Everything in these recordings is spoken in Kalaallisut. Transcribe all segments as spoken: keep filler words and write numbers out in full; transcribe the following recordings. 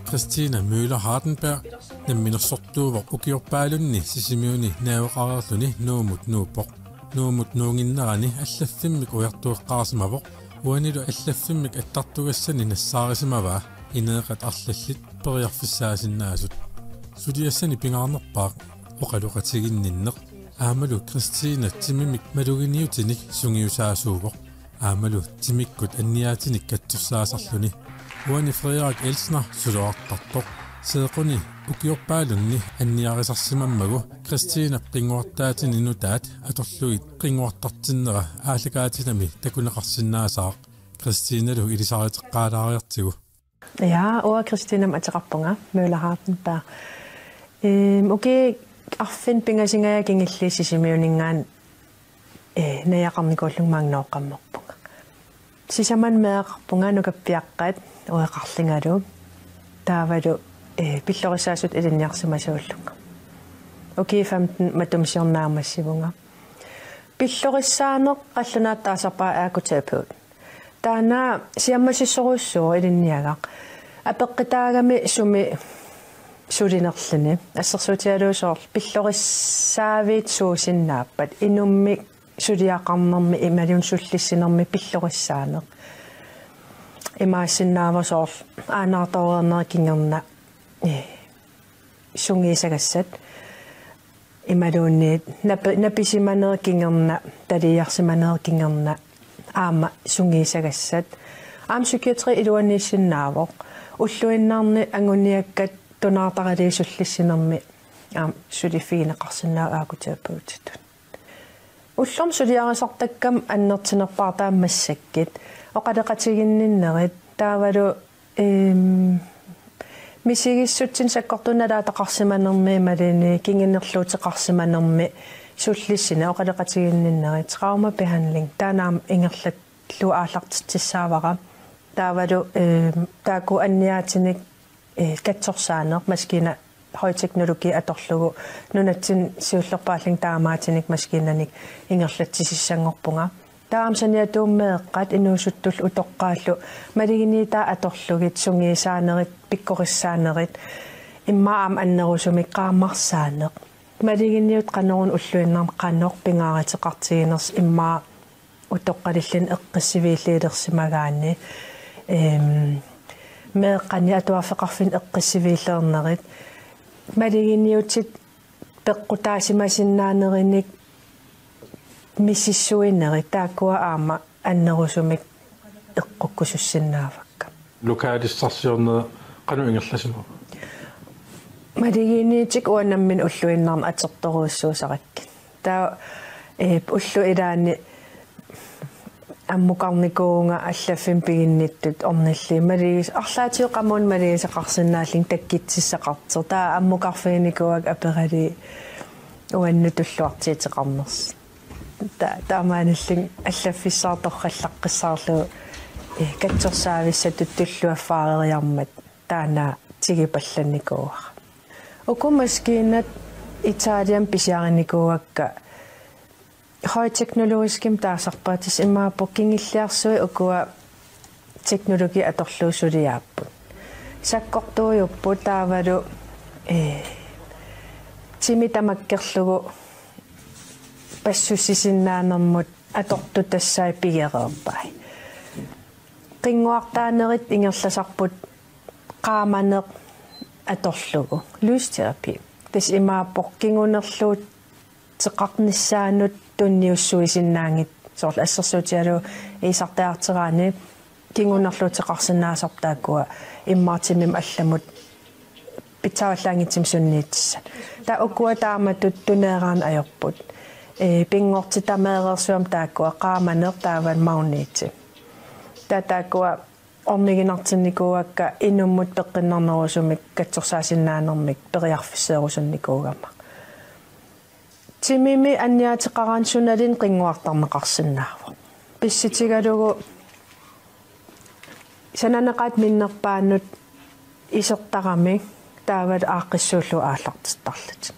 Christina Møller Hardenberg namminersortuuvoq ukiorpaalunni Sisimiuni najugaqareerluni Nuummut nuuppoq. Nuummut nuunnginnerani allaffimmik ujartueqqaasimavoq, uanilu allaffimmik attartugassani nassaarisimavaa ineeqat arlallit periarfissaasinnaasut. Suliassani pingaarnerpaaq oqaloqatiginninneq aammalu Christina timimik maluginiutinik sungiusaasuuvoq. Aammalu timikkut anniaatinik katsorsaasarluni. Uani Frederik Elsner suluartartoq. Seeqquni ukiorpaalunni anniarisarsimammagu Christinap qinnguartaatini nutaat atorlugit qinnguartartinnera aallakaatitamik takuneqarsinnaassaaq. Christinalu ilisariteqqaalaariartigu. Ja, uanga Christinamik ateqarpunga, Møller Hardenberg. Ehm, ukiut arfineq pingasut kingulliit Sisimiuninngaanniit, eh, najugaqarnikuullunga maanga nooqqammerpunga. Sisamanik meeraqarpunga nukappiaqqat ueqarlungalu. Taavalu, eh, pillorissaasutut ilinniarsimasuullunga. Ukiut femten matuma siorna naammassivunga. Pillorissaaneq qallunaatut taasarpara ergoterapeut. Taanna siammasissorujussuuvoq ilinniagaq. Apeqqutaagami sumi sulinerluni. Assersuutigalugu soorlu pillorissaaviit suusinnaappat inummik suliaqarnermi imaluunniit sullissinermi pillorissaaneq. Imaassinnaavoq soorlu aanaartooreernerup kingorna, eh, sungiusagassat. Imaluunniit napi-, napisimanerup kingorna, taliarsimanerup kingorna, aamma sungiusagassat. Aamma psykiatri iluaniissinnaavoq. Ulluinnarni anguniakkat tunaartaralugit sullissinermi aamma suliffigineqarsinnaavoq ergoterapeutitut. Ullormut suliarisartakkami annertunerpaartaat massakkut. Oqaloqatiginninnerit taavalu, ehm, misigissutsinnik sakkortuumik nalaataqarsimanermi imaluunniit kingunerluuteqarsimanermi sullissineq oqaloqatiginninnerit traumabehandling taanna aamma ingerlallugu aallartitsissaavara. Taavalu, ehm, taakku anniaatinik, eh, katsorsaaneq maskiina højteknologi atorlugu nunatsinni siullerpaallunga taamaattunik maskiinanik ingerlatsisissanngorpunga. Taava aamma saniatigut meeqqat inuusuttullu utoqqaallu maluginiutai atorlugit sungiusaanerit, pikkorissaanerit, immaqa aamma annerusumik qaammarsaaneq. Maluginiut qanoruna ulluinnarni qanoq pingaaruteqartiginersoq immaqa utoqqalilluni eqqissiviilliulersimagaanni, ehm, meeqqani atuarfeqarfinni eqqissiviilliulernerit, maluginiutit peqqutaasimasinnaanerunik misissuinerit, taakkua aamma annerusumik eqqukkusussinnaavakka. Lokaalissarsiorneq qanoq ingerlasimava? Maluginiutit uanga nammineq ulluinnarni atortorujussuusarakkit. Taava, eh, ullut ilaanni ammukarnikuuvunga allaffimmi piginnittut ornillugit. Malugis-, arlaatigut qamuuna malugisaqarsinnaallunga takkuttussaqartoq. Taava ammukarfiginikuuakka aperalugit uannut tulluartuuteqarnersoq. Ta-, taamaalillunga allaffissaaq torrallaqqissaarlugu, eh, katsorsaavissatut tulluaffaareeriarmat taanna tigupallannikuuara. Uku maskiinat Italiami pisiarinikuuakka højteknologiskimik taasarpaat, tassa imaappoq kingulliarsuit ukua teknologi atorlugu suliaapput. Sakkortuujupput taavalu, eh, timi tamakkerlugu passussisinnaanermut atortut tassai pigereerpai. Qinnguartaanerit ingerlasarput qaamaneq atorlugu. Lysterapi. Tassa imaappoq kingunerluuteqarnissaanut tunniussuisinnaanngitsoq, soorlu assersuutigalugu iisartagarteraani kingunerluuteqarsinnaasarput taakkua immaqa timimut allamut pitsaallaanngitsumik sunniutissat. Taava ukua taamatut tuneeraanni ajorput. Ee, pinngortitameereersuarmik taakkua qaamaneq taavalu magneti. Taava taakkua orniginartinnikuuakka inummut peqqinnarnerusumik katsorsaasinnaanermik periarfisseerusunnikuugama. Timimi anniaateqaraanni sunaluunniit qinnguartarneqarsinnaavoq. Pissutigalugu sananeqaat minnerpaanut isertaramik taavalu aaqqissuullugu aallartittarlutik.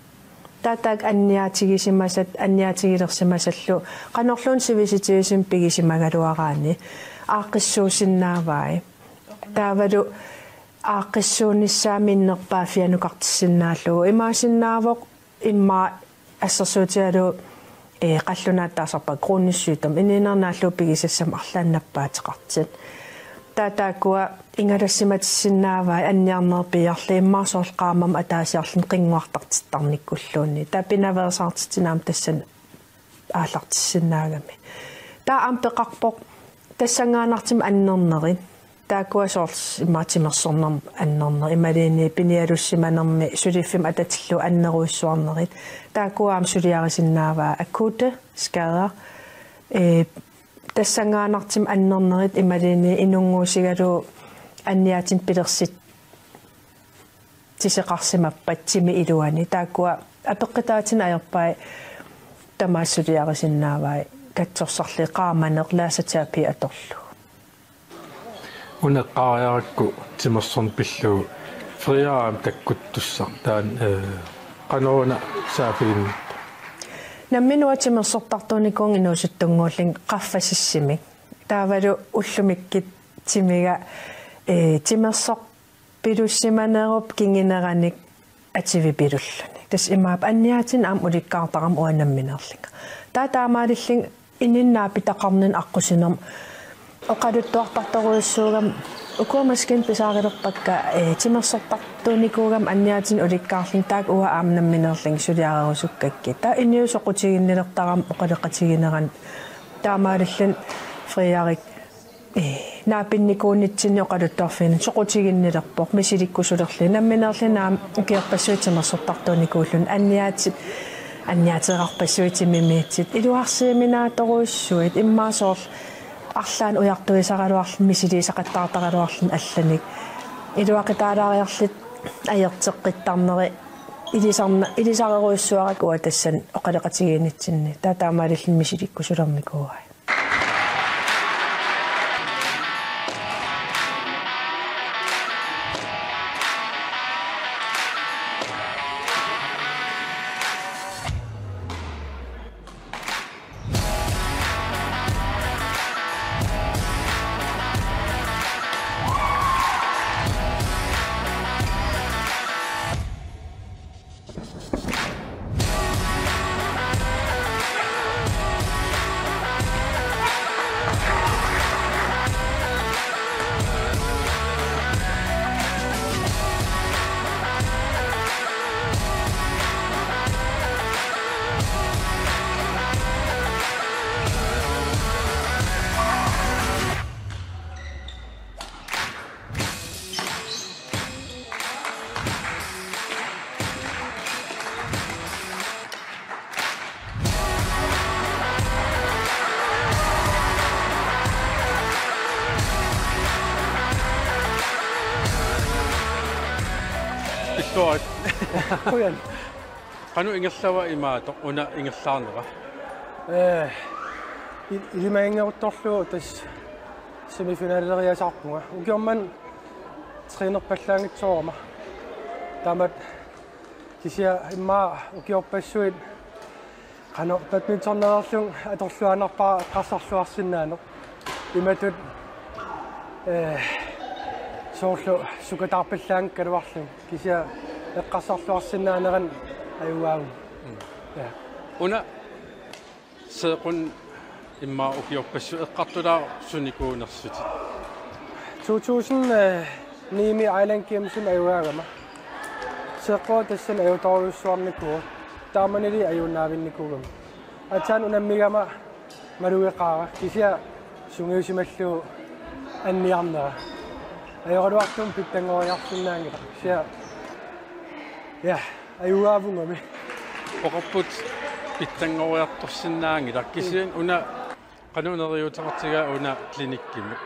Taava taakku anniaatigisimasat, anniaatigilersimasallu qanorluunniit sivisutigisumik pigisimagaluaraanni aaqqissuussinnaavai. Taavalu aaqqissuunnissaa minnerpaaffianukartissinnaallugu. Imaassinnaavoq immaqa assersuutigalugu, ee, qallunaat taasarpaat kronisk sygdom, inuunernaallugu pigisassammat arlaannik nappaateqartut. Taava taakkua ingalassimatissinnaavat anniarnerit piiarlugit immaqa soorlu qaammamut ataasiarluni qinnguartartittarnikkulluunniit. Taava pinaveersaartitsineq aamma tassani aallartissinnaagami. Taava aamma peqarpoq tassanngaannartumik annernerit. Taakkua soorlu immaqa timersornermut annernerit, imaluunniit pinialussimanermi suliffimmi atatillugu annerujussuarnerit. Taakkua aamma suliarisinnaavaat akutte skader. Ee, tassanngaannartumik annernerit imaluunniit inunnguussigalugu anniaatinut pilersitseqarsimappat timip iluani. Taakkua apeqqutaatinik ajorpai tamaasa suliarisinnaavai katsorsarlugit qaamaneq laserterapi atorlugu. Una eqqaariarakku timersorneq pillugu Frederik aamma takkuttussaq. Taanna, ee, qanoruna saaffiginnippa? Nammineq uanga timersortartuunikuuvunga inuusuttunnguullunga qaffasissumik. Taavalu ullumikkut timiga, ee, timersorpilussimanerup kinguneranik atuipilulluni. Tassa imaappoq anniaatinut aamma ulikkaartarama uanga nammineerlunga. Taava taamaalillunga inunnut naapitaqarnini aqqusinermut oqaluttuartartorujussuugami, ukua maskiinat pisaarilerpakka, ee, timersortartuunikuugami anniaatinut ulikkaarlunga, taakku uanga aamma nammineerlunga suliarerusukkakkit. Taava inuit soqutiginnilertarami oqaloqatigineranni, taamaalilluni Frederik, ee, naapinnikuunitsinni oqaluttuarfiini soqutiginnilerpoq misilikkusulerluni. Nammineerluni aamma ukiorpassuit timersortartuunikuulluni anniaatit, anniaateqarpassuit timimiitsut iluarsiiminaattorujussuit, immaqa soorlu arlaannik ujartuisaraluarluni misiliisaqattaartaraluarluni allanik. Iluaqutaalaariarluta ajorteqqittarneri ilisarna-, ilisarerujussuarakku uanga tassani oqaloqatigiinnitsinni. Taava taamaalilluni misilikkusulernikuuai. Pilluarit. Qujan. Qanoq ingerlava imaattoq una ingerlaarnera? Ee, i-, ilimaginngeruttorlugu tassa semifinalileriasaarpunga. Ukioq manna trænerpallaanngitsoorama. Taamatut kisianni immaqa ukiorpassuit qanoq badmintonnereerlunga atorluaannarpara eqqarsarluarsinnaaneq. Imatut, ee, soorlu sukataarpallaanngikkaluarlunga. Kisianni eqqarsarluarsinnaanerannut ajugaavunga. Mm. Ja. Una seeqqunnut immaqa ukiorpassuit eqqartulaaruk sunikuunersutit? To tusind ni-mi Island Gamesimi ajugaagama. Seeqqunnut tassani ajutorujussuarnikuuvoq. Taamanili ajunnaavinnikuugama. Aatsaat unammigama malugeqaara, kisianni sungiusimallugu anniarnera. Ajoraluartumik pitsanngoriarsinnaanngilaq. Kisianni, ja, ajugaavungami. Oqarput pitsanngoriartorsinnaanngilaq. Kisianni una qanoq neriuuteqartigaa una klinikkimut?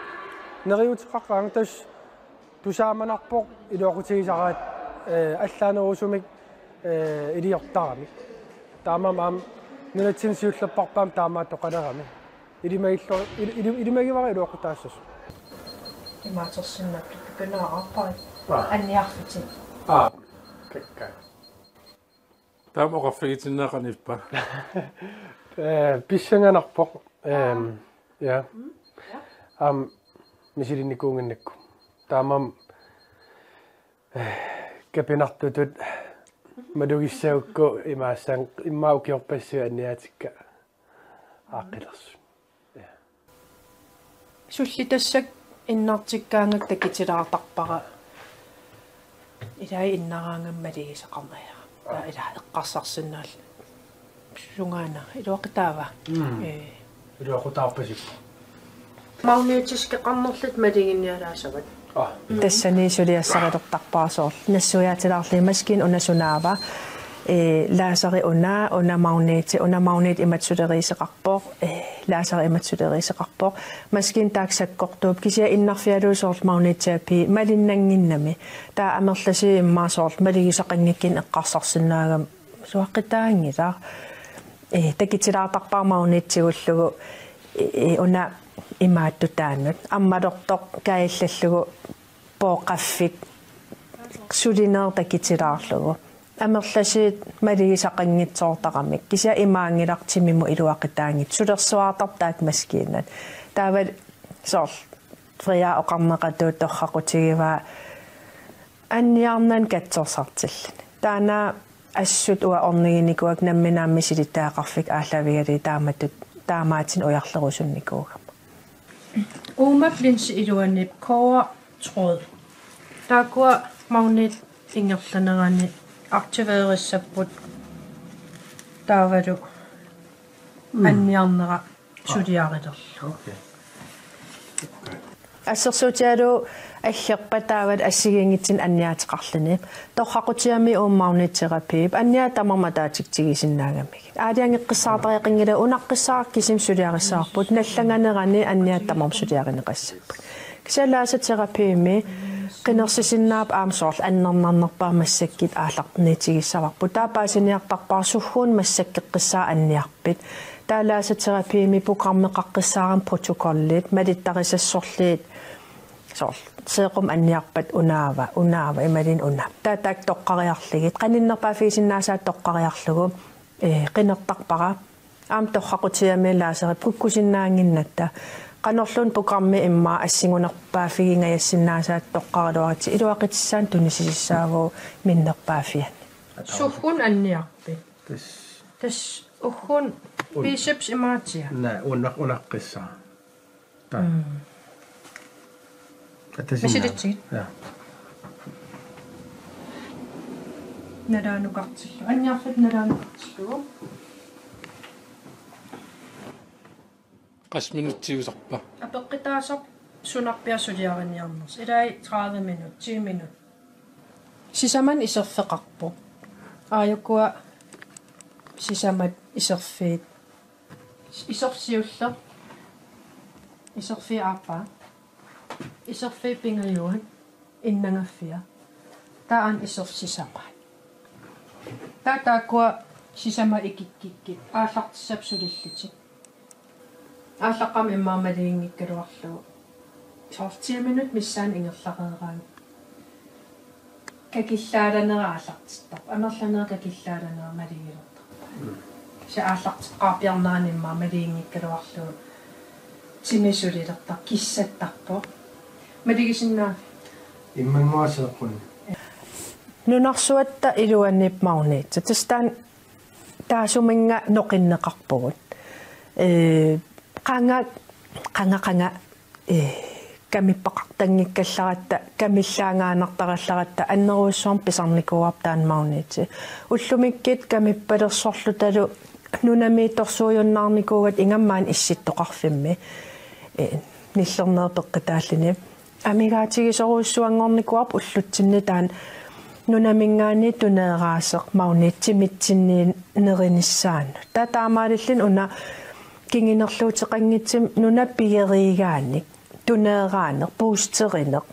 Neriuuteqaqaanga tassa tusaamanarpoq iluaqutigisaraat, ee, allaanerusumik, ee, iliortaramik. Taamaammat aamma nunatsinni siullerpaamik taamaattoqalerami. Ilimagillu-, il-, il-, ilimagivara iluaqutaassasoq. Imaattorsinnaapput pikunaaqqaarpara. Aa. Anniarfitit. Aa. Kakkaak. Taama oqarfigitinneqarnippa? Ee, pissanganarpoq. Ehm, ja. Mm. Ja. Aamma misilinnikuunnginnakku. Taamaammat Kapinartutut malugissagukku imaassaanga immaqa ukiorpassuit anniaatikka aaqqilersut. Sullitassaq innartikkaangakku takutilaartarpara. Ilai innaraangama maligisaqarnera. Taava ilaa eqqarsarsinnaallugu. Sungaana iluaqutaava. Mm. Ee. Iluaqutaarpasippoq. Magnetiskeqarnerlutit maluginnialaassavat. Aa. Tassani suliassarilertarpara soorlu nassuiaatilaarlugit maskiinat una sunaava. Ee, laseri una, una magneti, una magneti imatut suleriiseqarpoq. Ee, laseri imatut suleriiseqarpoq. Maskiinat taakku sakkortuupput kisianni innarfigalugu soorlu magnetterapi malinnannginnami. Taava amerlasuut immaqa soorlu malugisaqanngikkunik eqqarsarsinnaagami suaqqutaanngilaq. Ee, takutilaartarpara magnetigullugu, ee, una imaattutaannut. Ammalortoq kaajallallugu pooqaffik sulineq takutilaarlugu. Amerlasuut malugisaqanngitsoortaramik. Kisianni imaanngilaq timimut iluaqutaanngitsoq. Sulersuartarpoq taakku maskiinat. Taava soorlu Freja oqarneqartoq torraqutigivaa anniarnani katsorsartilluni. Taanna assut uanga orniginikuuakka nammineq aamma misilittagaqarfik aallavigalugit taamatut taamaattunik ujarlerusunnikuugama. Uumap linsi iluaniippoq kobbertråd. Taakkua magnetit ingerlaneranni aktiveerissapput taavalu Mm. anniarnera suliarilerlugu. Okay. Assersuutigalugu aggerpat taavalu assigiinngitsunik anniaateqarluni. Torraqutigigami uuma magnetterapiip anniaat tamarmik ataatsitigisinnaagami. Aalajangeqqissaartariaqanngilaq, unaqqissaaraq kisimi suliarissavarput, nallanganerani anniaat tamarmik suliarineqassapput. Kisianni laserterapimi qinersisinnaapput aamma soorlu annernarnerpaaq massakkut aallarniutigissavarput. Taava paasiniartarpara sugguunik massakkeqqissaaq anniarpit. Taava laserterapimi programmeqaqqissaarami protokollit, malittarisassorlugit soorlu seequmik anniarpat unaava, unaava, imaluunniit una. Taava taakku toqqariarlugit, qaninnerpaaffigisinnaasaat toqqariarlugu, ee, qinertarpara. Aamma torraqutigigami laserip kukkusinnaannginnatta. Qanorluunniit programmi immaqa assingunerpaaffigingajassinnaasaat toqqaraluaritsi iluaqutissanik tunisisissaagut minnerpaaffianni. Sugguunik anniarpit? Tassa. Tassa ugguuna Un- biceps imaatia. Naa, una-, unaqqissaaq. Taava. Mm. Atasinnaava. Misilitsigit. Ja. Nalaanukartillugu. Anniarlutit nalaanukartillugu. Qassit minutsiusarpa? Apeqqutaassaaq sunarpiaq suliariniarnersoq. Ilai tredive minut, ti minut. Sisamanni iserfeqarpoq. Aajukua sisamat iserfiit. Iserfiit siulleq. Iserfiit aappaa. Iserfiit pingajuat. Innangaffia. Taava iserfiit sisamaat. Taava taakkua sisamat ikikkikkit. Aallartissapput sulillutik. Aallaqqaammut immaqa maluginngikkaluarlugu. Soorlu ti minut missaani ingerlareeraanni. Kakillaalanera aallartittarpoq. Amerlanera kakillaalanera malugilertarpoq. Mm. Kisianni aallarteqqaarpiarnerani immaqa maluginngikkaluarlugu. Timi sulilertarpoq, kissattarpoq. Malugisinnaaviuk? Immannguaq seeqqunni. Nunarsuatta iluaniippoq magnetit. Tassa taanna taassuminnga noqinneqarpugut. Ee, qanga, qanga, qanga, ee, kamippaqartanngikkallarpata, kamillaangaannartarallarpata, annerujussuarmik pisarnikuuarput taanna magneti. Ullumikkut kamippalersorlutalu nunamiittorsuujunnaarnikuugatta ingammik maani issittoqarfimmi, ee, nillernerup peqqutaalluni. Amigaatigisorujussuanngornikuuarput ullutsinni taanna nunaminngaanniit tuneeraaseq magnetit timitsinniinnerunissaannut. Taava taamaalilluni una kingunerluuteqanngitsumik nuna pigeriigaannik, tuneeraaneq, boosterineq,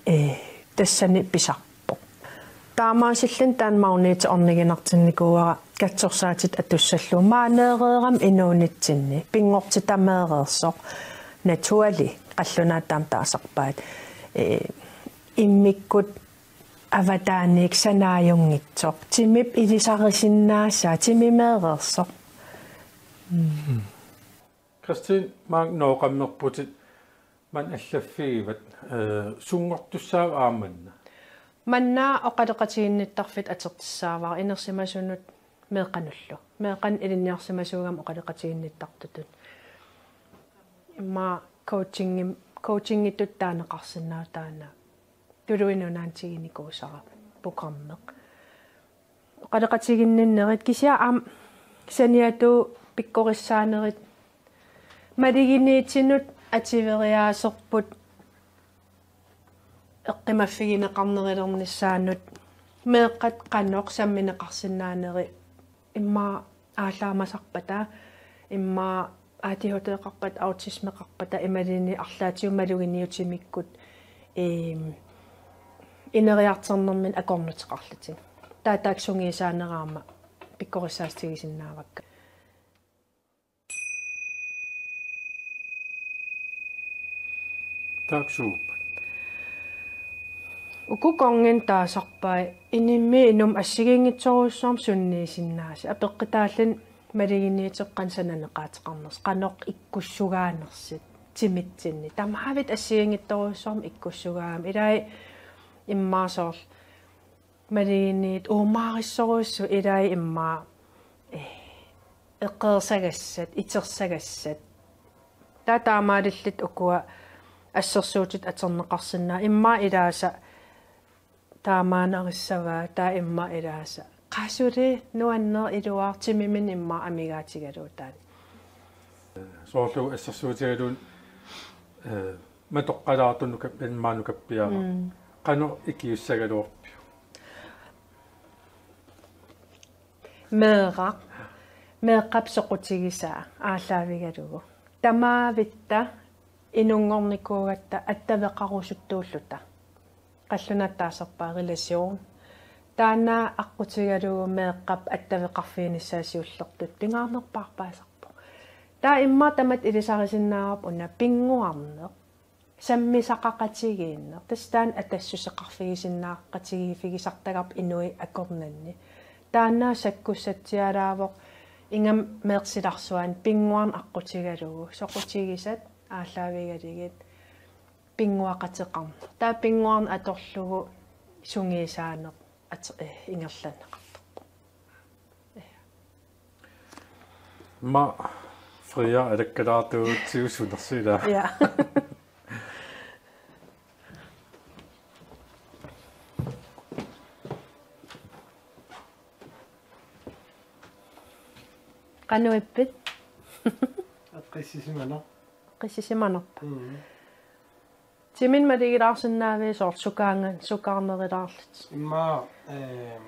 ee, tassani pisarpoq. Taamaasilluni taanna magneti orniginartinnikuuara katsorsaatit atussallugu maaneereerami inuunitsinni, pinngortitameereersoq, naturlig, qallunaat taama taasarpaat, ee, immikkut avataaniit sanaajunngitsoq, timip ilisarisinnaasaa, timimeereersoq. Mm. Kristin, maanga nooqqammerputit maani allaffigivat, ee, sunngortussaava aamma manna? Manna oqaloqatiginnittarfik atortussaavara inersimasunut meeqqanullu. Meeqqanut ilinniarsimasuugami oqaloqatiginnittartutut. Immaqa coachingim-, coachingitut taaneqarsinnaavoq taanna. Tuluit Nunaanni tiginikuusara programmeq. Oqaloqatiginninnerit kisianni aamma saniatigut pikkorissaanerit maluginiutinut ativeriaaserput eqqumaffigineqarnerulernissaanut meeqqat qanoq sammineqarsinnaaneri immaqa aallaamasarpata immaqa A D H D-qarpata autismeqarpata imaluunniit arlaatigut maluginiutimikkut eem ineriartornerminni akornuteqarlutik. Taava taakku sungiusaanera aamma pikkorissaatigisinnaavakka. Taaksuuppat. Uku kongen taasarpai inimmi inum assigiinngitsorujussuarmik sunniisinnaasi. Apeqqutaalluni maluginiutit qanoq sananeqaateqarnersut, qanoq ikkussugaanersut, timitsinni. Tamaavik assigiinngitsorujussuarmik ikkussugaagami. Ilai immaqa soorlu maluginiutit uumaarissorujussuit ilai immaqa, eh, eqqeersagassat, itersagassat. Taava taamaalillutik ukua assersuutitut atorneqarsinnaavoq immaqa ilaasa taamaannarissavaa taava immaqa ilaasa. Qaa suli nuanneq iluartumik immaqa amigaatigalugu taanna. Soorlu assersuutigalugu, eh, matoqqalaartoq nukap-, immaqa nukappiaraq. Mm. Qanoq ikiussagaluarpiuk? Meeraq, meeqqap soqutigisaa aallaavigalugu. Tamaavitta inunngornikuugatta attaveqarusuttuulluta. Qallunaatut taasarpaat relation. Taanna aqqutigalugu meeqqap attaveqarfiginissaa siullertut pingaarnerpaarpaasarpoq. Taava immaqa tamatta ilisarisinnaavarput una pinnguarneq. Sammisaqaqatigiinneq. Tassa taanna atassuseqarfigisinnaaqqatigiiffigisartagarput inuit akornanni. Taanna sakkussatsialaavoq ingammik meeqqat silarsuaanni pinnguarneq aqqutigalugu. Soqutigisat aallaavigalugit pinnguaqateqarneq. Taava pinnguarneq atorlugu sungiusaaneq at-, eh, ingerlanneqartarpoq. Immaqa Freja alakkalaartuugutsigu sunersilaaq. Ja. Qanoq ippit? Eqqissisimaneq. Eqqissisimanerpa? Mm. Timinik malugilaarsinnaaviuk soorlu sukaanga-, sukaarnerulaarlutit? Immaqa, ehm,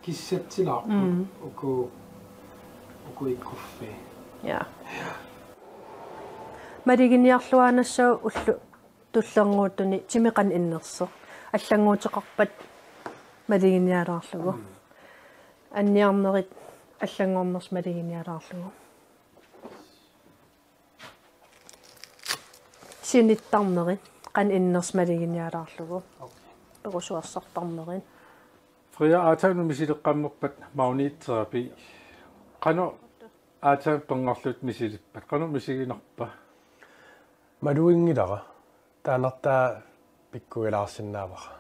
kissatsilaarput. Mm. Uku, uku ikkuffii. Ja. Maluginiarluaannassooq ullut tullinnguuttuni timi qanoq innersoq. Allannguuteqarpat maluginialaarlugu. Mm. Anniarnerit allanngornersut maluginialaarlugu. Sinittarnerit qanoq innersoq maluginialaarlugu. Perusuersartarnerit. Freja, aatsaannguaq misileqqammerpat magnetiterapi. Qanoq aatsaat pernarlutit misilippat? Qanoq misiginarpa? Maluginngilara. Taannartaa pikkuilaarsinnaavara.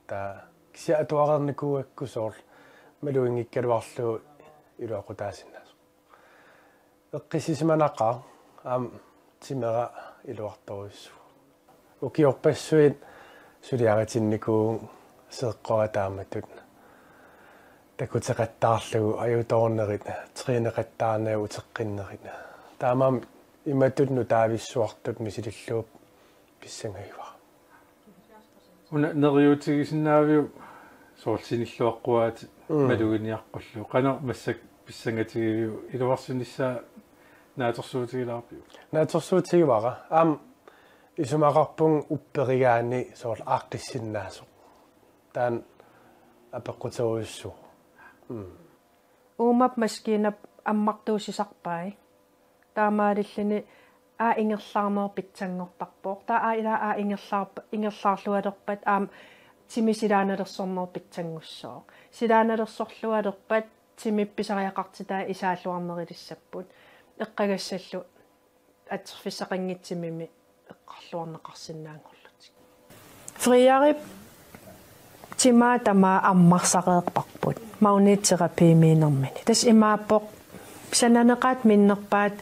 Taava kisianni atuareernikuugakku soorlu maluginngikkaluarlugu iluaqutaasinnaasoq. Eqqissisimanaqaaq aamma timera iluartorujussuuvoq. Ukiorpassuit suliaritinnikuuvugut seeqqoratta taamatut takuteqattaarlugu ajutoornerit, træneqattaarnerit, uteqqinnerit. Taamaammat imatut nutaavissuartut misilillugu pissangagivara. Una neriuutigisinnaaviuk soorlu sinilluaqquaatit Mm. maluginiaqqullugu? Qanoq massakkut pissangatigiviuk, iluarsinissaa naatsorsuutigilaarpiuk? Naatsorsuutigivara. Aamma isumaqarpunga upperigaanni soorlu aaqqissinnaasoq. Taanna apeqquterujussuuvoq. Mm. Uumap maskiinap ammartuussisarpai. Taamaalilluni aa ingerlaarneq pitsanngortarpoq. Taava aa ilaa aa ingerlaarp-, ingerlaarlualerpat aamma timi silaannalersorneq pitsanngussaaq. Silaannalersorlualerpat timi pisariaqartitaa isaalluarnerulissapput. Eqqagassallu atorfissaqanngitsumimi eqqarluarneqarsinnaanngorlutik. Frejarip Timaa tamaat ammarsareerparput magnetterapiimiinermini. Tassa imaappoq sananeqaat minnerpaat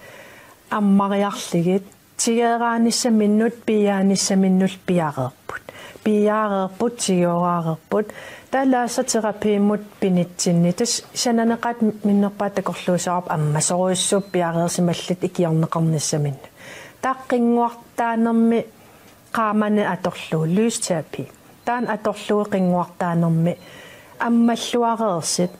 ammariarlugit tigeraanissaminnut piiaanissaminnut piareerput. Piiaareerput, tigooraareerput. Taava laserterapiimut pinitsinni. Tassa sananeqaat minnerpaat takorluusaarput ammasorujussuupput piareersimallutik ikiorneqarnissaminnut. Taava qinnguartaanermi qaamani atorlugu lysterapi. Taanna atorlugu qinnguartaanermi ammalluareersut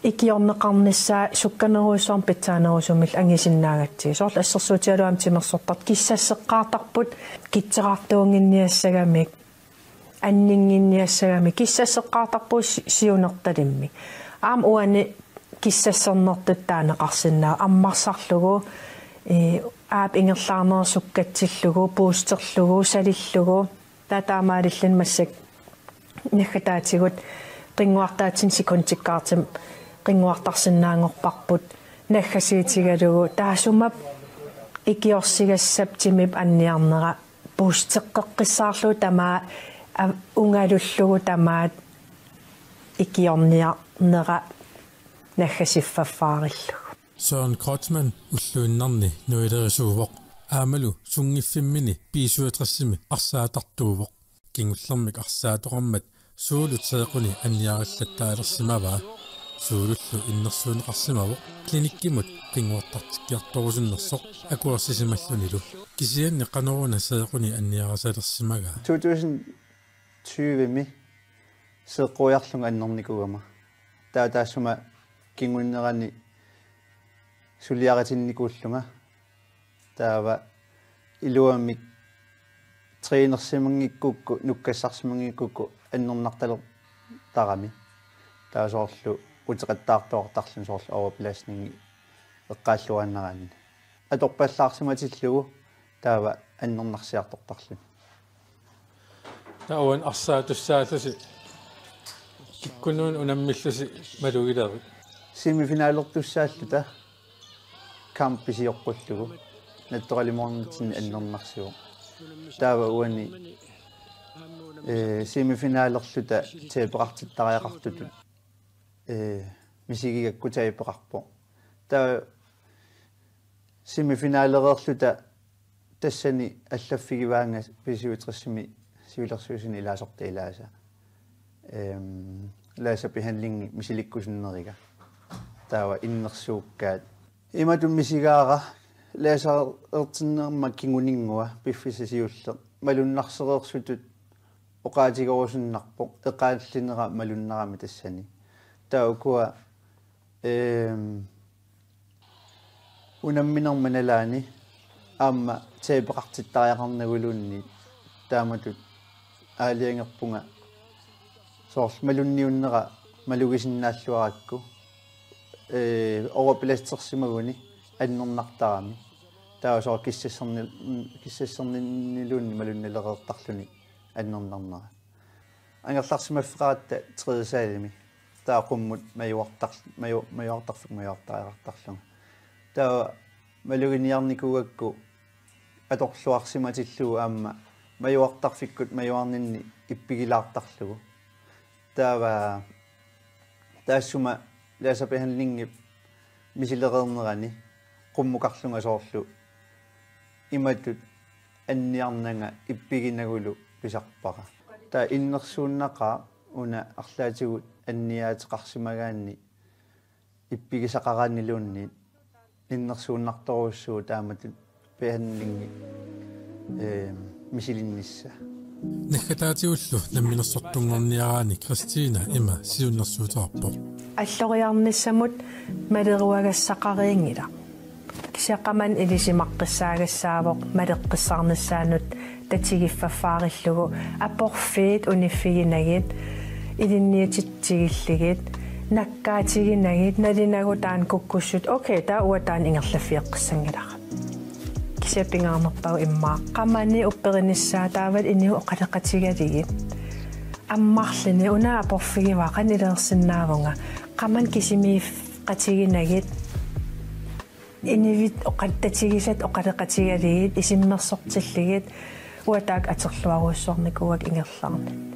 ikiorneqarnissaa sukkanerujussuarmik pitsaanerusumillu angisinnaagatsigit. Soorlu assersuutigalugu aamma timersortartut kissasseqqaartarput kitseraartuunnginniassagamik, anninnginniassagamik, kissasseqqaartarpugut si-, siunertalimmik. Aamma uani kissassernertutut taaneqarsinnaavoq ammarsarlugu, ee, aap ingerlaarnera sukkatsillugu, boosterlugu, salillugu. Taava taamaalilluni massakkut naggataatigut qinnguartaatsinni sekundikkaartumik qinnguartarsinnaanngorparput naggasiutigalugu taassuma ikiorsigassap timip anniarnera boosteqqissaarlugu tamaat av-, ungalullugu tamaat ikiorniarnera naggasiffaffaarlugu. Søren Kreutzmann ulluinnarni nuilerisuuvoq aammalu sunngiffimmini B syvogtresimi arsaatartuuvoq. Kingullermik arsaatoqarmat Suulut seequni anniarillattaalersimavaa. Suulullu innersuunneqarsimavoq klinikkimut qinnguartartikkiartorusunnersoq akuersisimallunilu. Kisianni qanoruna seequni anniarisalersimagaa? To tusind tyvemi seeqquiarlunga annernikuugama. Taava taassuma kingunerani suliaritinnikuullunga. Taava iluamik trænersimanngikkukku, nukkassarsimanngikkukku annernartalertarami. Taava soorlu uteqattaartuartarluni soorlu overbelastningi eqqaalluaannaraanni. Atorpallaarsimatillugu taava annernarsiartortarluni. Taava uani arsaatussaallusi kikkununnga unammillusi malugilerit? Semifinalertussaalluta kampi sioqqullugu nattoralimmernitsinni annernarsivoq. Taava uani, ee, semifinalerluta tapeqartittariaqartutut, ee, misigigakku tapeqarpoq. Taava semifinalereerluta tassani allaffigivaannga B syvogtresimi siulersuisuni ilaasortat ilaasa. Ehm, laserbehandlingi misilikkusunneriga. Taava innersuukkaat. Imatut misigaara laserertinnerma kinguninngua piffissaq siulleq. Malunnarsereersutut oqaatigerusunnarpoq eqaallinera malunnarami tassani. Taava ukua, ehm, unamminerma nalaani aamma tapeqartittariaqarnaguluunniit taamatut aalajangerpunga soorlu malunniunnera malugisinnaalluarakku, ee, overbelastersimaguni annernartarami. Taava soorlu kissasserni-, kissasserninniluunniit malunnalereertarluni annernarnera. Angerlarsimaffeqaratta tredje salimi. Taava qummut majuartar-, maju-, majuartarfik majuartariaqartarlunga. Taava maluginiarnikuugakku atorluarsimatillugu aamma majuartarfikkut majuarninni ippigilaartarlugu. Taava taassuma laserbehandlingip misilereernerani qummukarlunga soorlu imatut anniarnanga ippiginagulu pisarpara. Taava innersuunnaqaaq una arlaatigut anniaateqarsimagaanni ippigisaqaraanniluunniit innersuunnartorujussuuvoq taamatut behandlingi, ee, misilinnissaa. Naggataatigullu namminersortunngorniaraanni Kristina ima siunnersuutaarpoq. Alloriarnissamut maleruagassaqariinngilaq. Kisianni qamani ilisimaqqissaagassaavoq maleqqissaarnissaanut tatigiffaffaarlugu aporfiit uniffiginagit, ilinniutitsigillugit, nakkaatiginagit, nalunagu taanna kukkussutsit, okay, taava uanga taanna ingerlaffioqqissanngilara. Kisianni pingaarnerpaavoq immaqa qamani upperinissaa taavalu inuit oqaloqatigalugit. Ammarluni una aporfigivara qanoq iliorsinnaavunga. Qamani kisimiiffeqatiginagit. Inuit oqat-, tatigisat oqaloqatigalugit, isummersortillugit, uanga taakku atorluarujussuarnikuuakka ingerlaarnani.